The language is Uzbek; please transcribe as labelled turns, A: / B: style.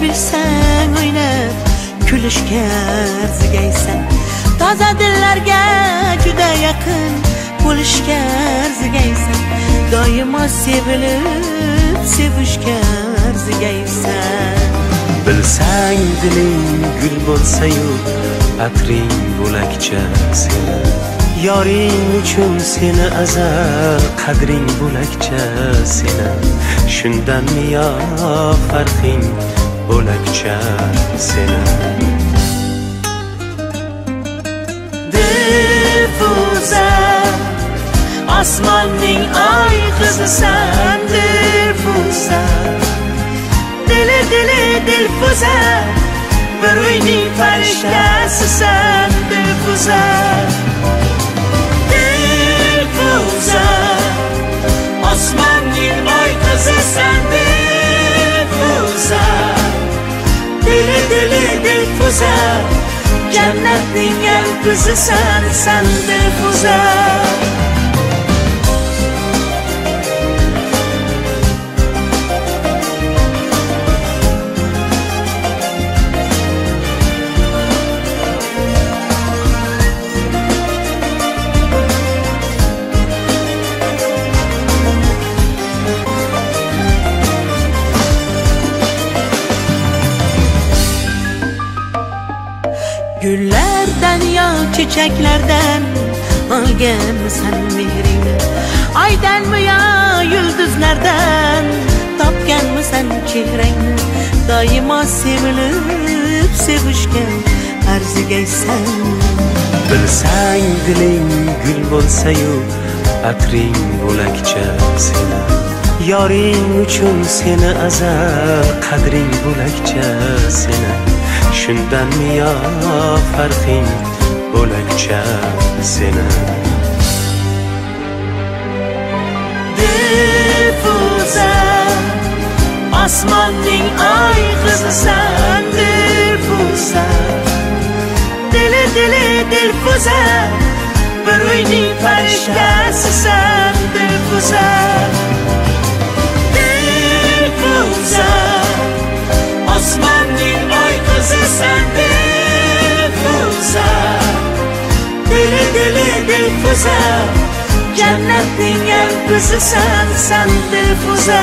A: Bilsang o'ynab kulishga arzigaysan, toza dillarga juda yaqin bo'lishga arzigaysan, doimo sevilib sevishga arzigaysan.
B: Bilsang diling gul bo'lsa-yu, atring bo'lakcha seni. Yoring uchun seni azal, qadring bo'lakcha seni. Shundanmi yo farqing bo'lakcha seni.
A: Dilfuza, osmonning oy qizisan, Dilfuza. Dili dili Dilfuza, bir uyning farishtasisan, Dilfuza. Dilfuza, osmonning oy qizisan, Dilfuza. Dili dili Dilfuza, jannatning yalpizisan san, Dilfuza. Gullardan yo chechaklardan olganmisan mehringni, oydanmi yo yulduzlardan topganmisan chehrangni, doimo sevilib sevishga arzigaysan.
B: Bilsang diling gul bo'lsa-yu, atring bo'lakcha seni. Yoring uchun seni azal, qadring bo'lakcha seni. Shundanmi yo farqing bo'lakcha seni.
A: Dilfuza, osmonning oy qizisan, Dilfuza. Dili dili Dilfuza, bir uyning farishtasisan, Dilfuza. Dilfuza, osmonning oy qizisan, Dilfuza. Dili dili Dilfuza, jannatning yalpizisan san, Dilfuza.